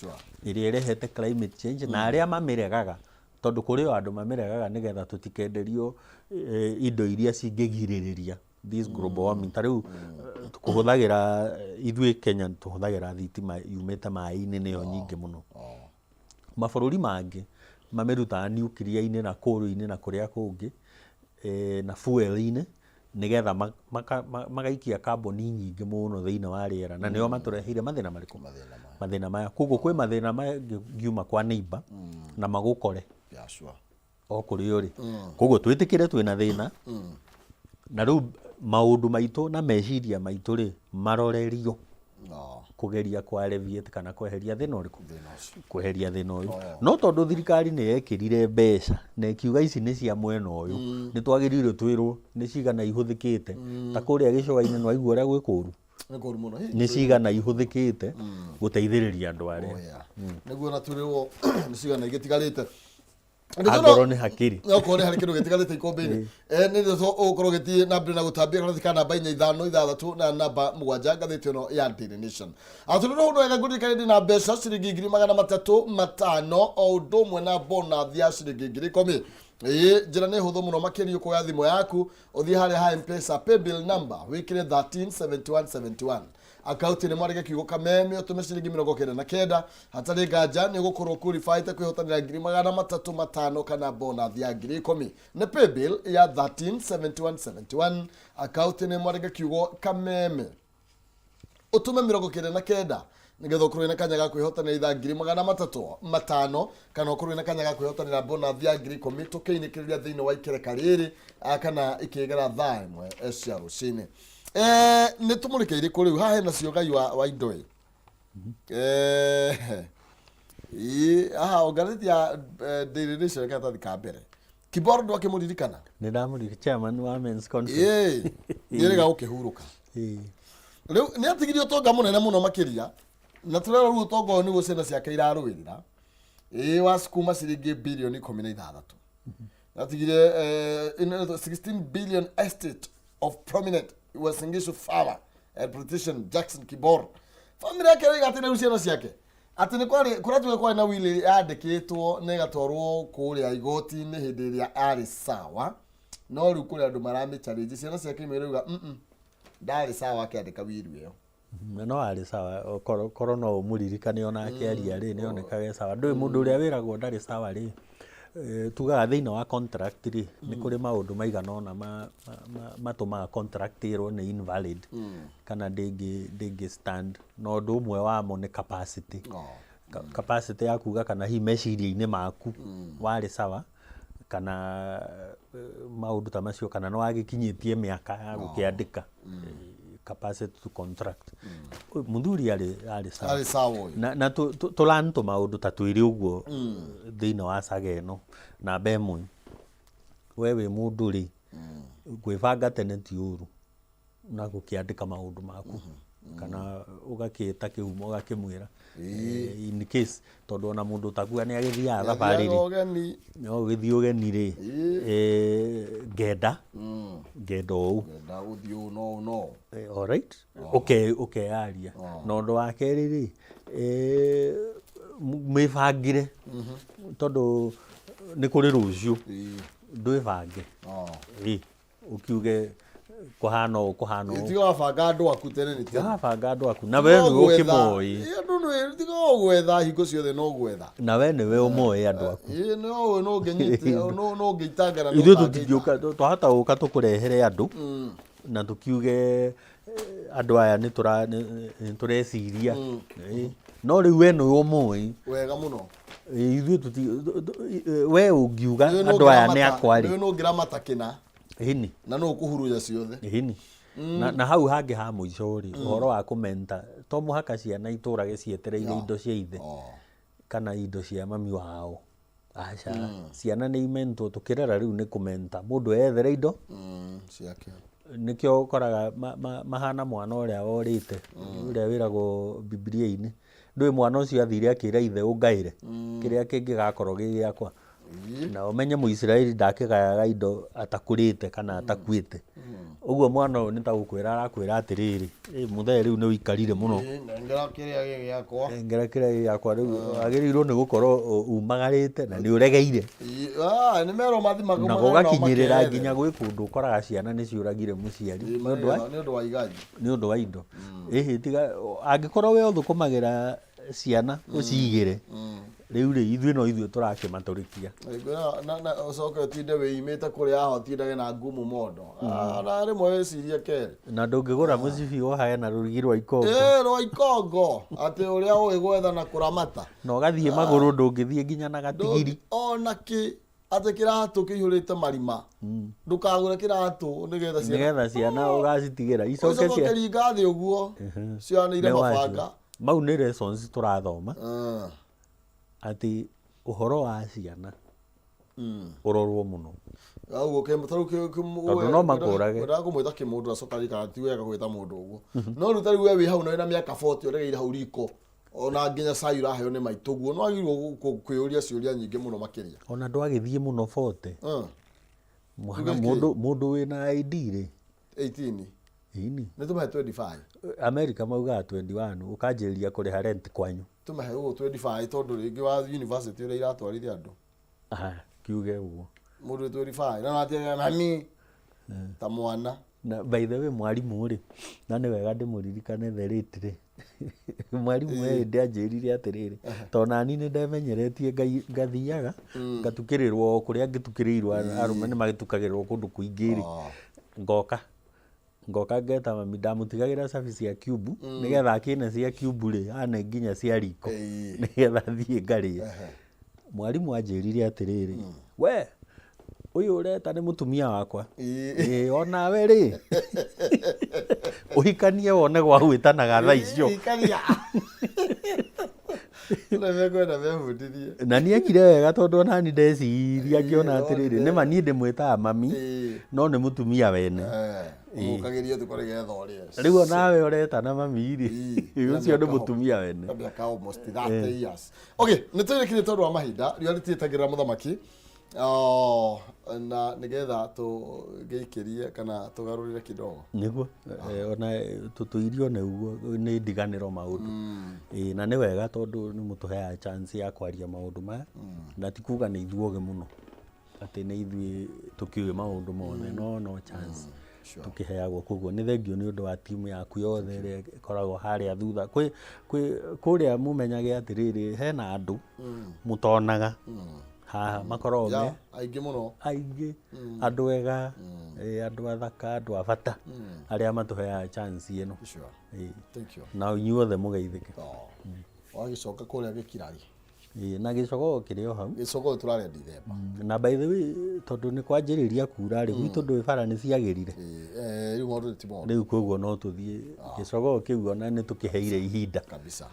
ĩrĩa ĩrehete climate change, na arĩa mamĩregaga, tondũ kũrĩ o andũ mamĩregaga nĩgetha tũtikenderio indo iria cingĩgirĩrĩria this global warming. Ta rĩu kũhũthagĩra ithuĩ Kenya tũhũthagĩra thitima yumĩte maĩ-inĩ nĩyo nyingĩ mũno. Mabũrũri mangĩ mamĩrutaga nuclear-inĩ na coal-inĩ na kũrĩa kũngĩ na fuel-inĩ nĩgetha magaikia carbon nyingĩ mũno thĩinĩ wa rĩera, na nĩo matũreheire mathĩna marĩkũ? Mathĩna maya. Koguo kwĩ mathĩna mangiuma kwa neighbor na magũkore o kũrĩa ũrĩ. Koguo twĩtĩkĩre twĩna thĩna, na rĩu maũndũ maitũ na meciria maitũ rĩ marorerio kũgeria kwa alleviate kana kweheria thĩna ũrĩkũ? Kweheria thĩna ũyũ. No tondũ thirikari nĩ yekĩrire mbeca na ĩkiuga ici nĩ cia mwena ũyũ, nĩ twagĩrĩirwo twĩrwo nĩ cigana ihũthĩkĩte. Ta kũrĩa gĩcũa-inĩ nĩ waigua ũrĩa gwĩ kũru? Nĩ kũru mũno. Nĩ cigana ihũthĩkĩte gũteithĩrĩria andũ arĩa. Nĩguo na twĩrwo nĩ cigana igĩtigarĩte. Angorwo nĩ hakĩrĩ. Okorwo nĩ harĩ kĩndũ gĩtigarĩte ikũmbĩ-inĩ. Nĩ ndeto ũgũkorwo ũgĩthiĩ na mbere na gũtambia karatathi ka namba 4, 5, 6 na namba 7 ngathĩti ĩno ya Daily Nation. Atũrĩ hau no wega ngũririkanie ndĩ na mbeca ciringi 300,500 o ũndũ ũmwe na bonus ya ciringi 10,000. Ĩĩ, njĩra nĩ hũthũ mũno makĩria, ũkoya thimũ yaku ũthiĩ harĩa ha M-Pesa paybill number wĩkĩre 137171, akaunti nĩ mwandĩke kiugo Kameme, ũtũme ciringi 99. Hatarĩ nganja nĩ ũgũkorwo qualified kwĩhotanĩra 305,000 kana bonus ya 10,000. Nĩ paybill ya 137171, akaunti nĩ mwandĩke kiugo Kameme, ũtũme 99 nĩgetha ũkorwo wĩna kanya ga kwĩhotanĩra ithaa 305,000 kana ũkorwo wĩna kanya ga kwĩhotanĩra bonus ya 10,000 tũkĩinĩkĩrĩria thĩinĩ wa ikereka rĩrĩ kana ikĩgera thaa 1 cia rũcinĩ. Nĩ tũmũrĩke irĩkũ rĩu haha hena cio gai wa indo ĩ? Ĩ, haha o ngathĩti ya Daily Nation, karatathi ka mbere, Kibor ndwakĩmũririkana? Nĩ ndamũririkana, chairman wa men's conference. Ĩ, nĩerĩga gũkĩhurũka. Rĩu nĩ atigirie ũtonga mũnene mũno makĩria, na tũrera rĩu ũtonga ũyũ nĩguo ciana ciake irarũĩrĩra, ĩ, wa kuma ciringi birioni 16. Atigire 16 billion estate of prominent Uasin Gishu farmer and politician Jackson Kibor. Family yake rĩiga atĩ rĩu ciana ciake atĩ nĩ kwarĩ kũratuĩka kwarĩ na will yandĩkĩtwo na ĩgatwarwo kũrĩa igoti-inĩ hĩndĩ ĩrĩa arĩ sawa, no rĩu kũrĩ andũ maramĩchallenge. Ciana ciake imwe irauga, ndarĩ sawa akĩandĩka will ĩyo." Na no arĩ sawa, korwo no ũmũririkane ona akĩaria rĩ, nĩ onekaga e sawa. Ndũĩ mũndũ ũrĩa wĩragwo ndarĩ sawa rĩ, tugaga thĩinĩ wa contract rĩ, nĩ kũrĩ maũndũ maigana ũna matũmaga contract ĩrwo nĩ invalid kana ndĩngĩ stand, na ũndũ ũmwe wamo nĩ capacity. Capacity ya kuga kana hihi meciria-inĩ maku warĩ sawa kana maũndũ ta macio, kana nĩ wagĩkinyĩtie mĩaka ya gũkĩandĩka, capacity to contract. Mũthuri arĩ sawa. Arĩ sawa ũyũ. Na tũlan tũmaũndũ ta twĩrĩ ũguo thĩinĩ wa saga ĩno. Namba 1, we wĩ mũndũ rĩ, gwĩbanga tene ti ũru na gũkĩandĩka maũndũ maku kana ũgakĩta kĩhumo ũgakĩmwĩra in case, tondũ ona mũndũ ũtakua nĩ agĩthiaga thabarĩ rĩ, ũgeni. No ũgĩthiĩ ũgeni rĩ, ngenda ũũ. Ngenda ũthiĩ ũũ no ũũ no. Alright, ũkeyaria. Na ũndũ wa kerĩ rĩ, mĩbangĩre, tondũ nĩ kũrĩ rũciũ, ndwĩbange. Ĩ, ũkiuge kũhana ũũ, kũhana ũũ. Tiga wabanga andũ aku tene nĩ tene. Wabanga andũ aku na we nĩwe ũkĩmoĩ. Ĩ, andũ tiga o gwetha hingo ciothe no gwetha. Na we nĩwe ũmoĩ andũ aku. Ĩ, no no ũngĩnyite no ũngĩitangana no Ithuĩ ũtangĩita. Tũtingĩũka, twahota gũka tũkũrehere andũ na tũkiuge andũ aya nĩ tũreciria. No rĩu we nĩwe ũmoĩ. Wega mũno. Ithuĩ we ũngiuga andũ aya nĩ akwa rĩ. Nĩ ũngĩramata kĩna. Ĩni. Na no ũkũhuruja ciothe. Ĩni. Na hau hangĩ ha mũico rĩ, ũhoro wa kũmenta, to mũhaka ciana itũrage cietereire indo cia ithe kana indo cia mami wao. Aca, ciana nĩ imentwo. Tũkĩrera rĩu nĩ kũmenta mũndũ eyethere indo. Ciake. Nĩkĩo ũkoraga mahana mwana ũrĩa worĩte, ũrĩa wĩragwo Bibilia-inĩ. Ndũĩ mwana ũcio athire akĩra ithe, "Ũngaĩre kĩrĩa kĩngĩgakorwo gĩ gĩakwa." Na ũmenye Mũisiraeli ndakĩgayaga indo atakũrĩte kana atakuĩte. Ũguo mwana ũyũ nĩ ta gũkwĩra arakwĩra atĩrĩrĩ, "Ĩ, mũthee, rĩu nĩ ũikarire mũno." Ĩ, nengera kĩrĩa gĩ gĩakwa. Nengera kĩrĩa gĩ gĩakwa. Rĩu wagĩrĩirwo nĩ gũkorwo umagarĩte na nĩ ũregeire. Ĩ, nĩ merwo mathimaga. Na gũgakinyĩrĩra nginya gwĩ kũndũ ũkoraga ciana nĩ ciũragire mũciari nĩ ũndũ wa igai. Nĩ ũndũ wa indo. Ĩhĩ, tiga angĩkorwo we ũthũkũmagĩra ciana ũcigĩre, rĩu rĩ, ithuĩ no ithuĩ tũrakĩmatũrĩkia. Ngwĩra na ũcoke ũtinde wĩimĩte kũrĩa haha, ũtindage na ngumu mondo. Na rĩmwe wĩcirie kerĩ. Na ndũngĩgũra mũcibi wohage na rũrigi rwa ikongo. Ĩ, rwa ikongo, atĩ ũrĩa ũĩ gwetha na kũramata. Na ũgathiĩ magũrũ, ndũngĩthiĩ nginya na gatigiri. Ona kĩ atĩ kĩratũ kĩihũrĩte marima, ndũkagũre kĩratũ nĩgetha ciana nĩgetha ciana ũgacitigĩra icoke ũcoke cia ringa thĩ ũguo cianĩire Nĩ wacio. Mabanga. Mau nĩ lessons tũrathoma atĩ ũhoro wa ciana ũrorwo mũno. Ũguo tarĩu Tondũ no makũrage. Wendaga kũmwĩta kĩmũndũ, acoka ririkana ti wega gwĩta mũndũ ũguo. No rĩu tarĩu we wĩ hau na wĩna mĩaka 40, ũregeire hau riko. Ona nginya cai ũraheo nĩ maitũguo, no wagĩrĩirwo kwĩyũria ciũria nyingĩ mũno makĩria. Ona ndwagĩthiĩ mũno 40. Mwana. Tuge kĩ? Mũndũ wĩna ID rĩ. 18. Ĩni. Nĩ tũmahe 25. America maugaga 21 ũkanjĩrĩria kũrĩha rent kwanyu. Tũmahe ũguo 25, tondũ rĩngĩ wa university ũrĩa iratwarithia andũ. Aha, kiuge ũguo. Mũndũ wĩ 25 na natiaga mami ta mwana. Na by the way, mwarimũ rĩ, na nĩ wega ndĩmũririkane, the late rĩ, mwarimũ ĩ ndĩanjĩrire atĩrĩrĩ, tondũ nani nĩ ndemenyeretie ngathiaga ngatukĩrĩrwo o kũrĩa ngĩtukĩrĩirwo, arũme nĩ magĩtukagĩrĩrwo kũndũ kũingĩ rĩ, ngoka ngeta mami, ndamũtigagĩra cabi cia cube nĩgetha akĩne cia cube rĩ, ane nginya cia riko nĩgetha thiĩ ngarĩe. Mwarimũ anjĩrire atĩrĩrĩ, "We ũyũ ũreta nĩ mũtumia wakwa." Ĩĩ, onawe rĩ, ũhikanie wone gwa gwĩtanaga thaa icio. Ikaria nĩmekwenda mebundithie. Na nĩ ekire wega, tondũ onani ndeciria ngĩona atĩrĩrĩ, nĩma niĩ ndĩmwĩtaga mami, no nĩ mũtumia wene. Ũkagĩrio thukũ nĩgetha ũrĩe. Rĩu onawe ũretana mami rĩ, ũcio nĩ mũtumia wene. Mĩaka almost 30 years. Okay, nĩ tũrĩkire tondũ wa mahinda, riũa rĩtiĩtagĩrĩra mũthamaki. Oh, na nĩgetha tũgĩikĩrie kana tũgarũrĩre kidogo. Nĩguo ona tũtũirio nĩ ũguo nĩ ndiganĩro maũndũ. Ĩĩ, na nĩ wega tondũ nĩ mũtũheaga chance ya kwaria maũndũ maya, na ti kuga nĩ ithuĩ ogĩ mũno, atĩ nĩ ithuĩ tũkĩũĩ maũndũ mothe, no chance tũkĩheagwo. Koguo nĩ thengio nĩ ũndũ wa timu yaku yothe ĩrĩa ĩkoragwo harĩa thutha kwĩ kũrĩa. Mũmenyage atĩrĩrĩ, hena andũ mũtonaga haha makoragwo me aingĩ mũno. Aingĩ, andũ ega, andũ athaka, andũ a bata arĩa matũheaga chance ĩno. Thank you. Na inyuothe mũgeithĩke. Oh. Wagĩcoka kũrĩa gĩkirari. Ĩĩ, na gĩcogoo kĩrĩ o hau. Gĩcogoo tũrarĩa Dithemba. Na by the way, tondũ nĩ kwanjĩrĩria kura rĩ, gwitũ ndũĩ bara nĩ ciagĩrire. Ĩĩ, rĩu maũndũ ti moru. Rĩu koguo no tũthiĩ gĩcogoo kĩu, ona nĩ tũkĩheire ihinda. Kabisa.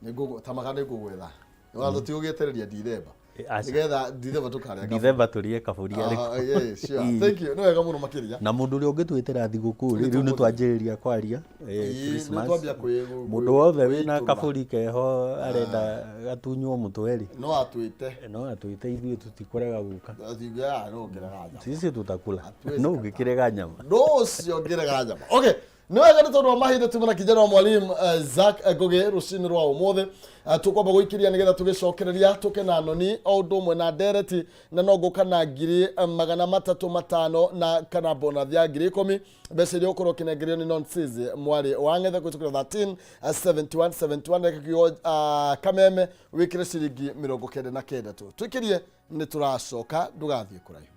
Nĩ tamaga nĩ ngũgwetha. Watho ti gũgĩetereria Dithemba. Aca. Nĩgetha Dithemba tũkarĩa. Dithemba tũrĩe kabũri arĩkũ. Ah, yeah, sure. Thank you. Nĩ wega mũno makĩria. Na mũndũ ũrĩa ũngĩtwĩtĩra thigũkũ rĩ, rĩu nĩ twanjĩrĩria kwaria Christmas. Nĩ twambia Mũndũ wothe wĩna kwĩitũrũra. Kabũri keho arenda gatunywo mũtwe rĩ, No atwĩte. No atwĩte, ithuĩ tũtikũrega gũka. Athiĩ no ngĩrega nyama. Sisi tutakula. Hatuwezi No kataa. ũngĩkĩrega nyama. No ũcio ngĩrega nyama. Okay. Nĩ wega, nĩ tondũ wa mahinda tuma na kijana wa mwalimu Zack Ngugi rũcinĩ rwa ũmũthĩ. Tũkwamba gũikĩria nĩgetha tũgĩcokereria tũke na noni o ũndũ ũmwe na ndereti, na no ngũka na 350 na kana bonathi ya 10,000, mbeca iria ũkorwo ũkĩnengerio nĩ nonsis mwarĩ wa ng'ethe kũhĩtũkĩra 13 71 71. Reke kiugo kameme wĩkĩre ciringi 99 tu tũikĩrie, nĩ tũracoka, ndũgathiĩ kũraihu.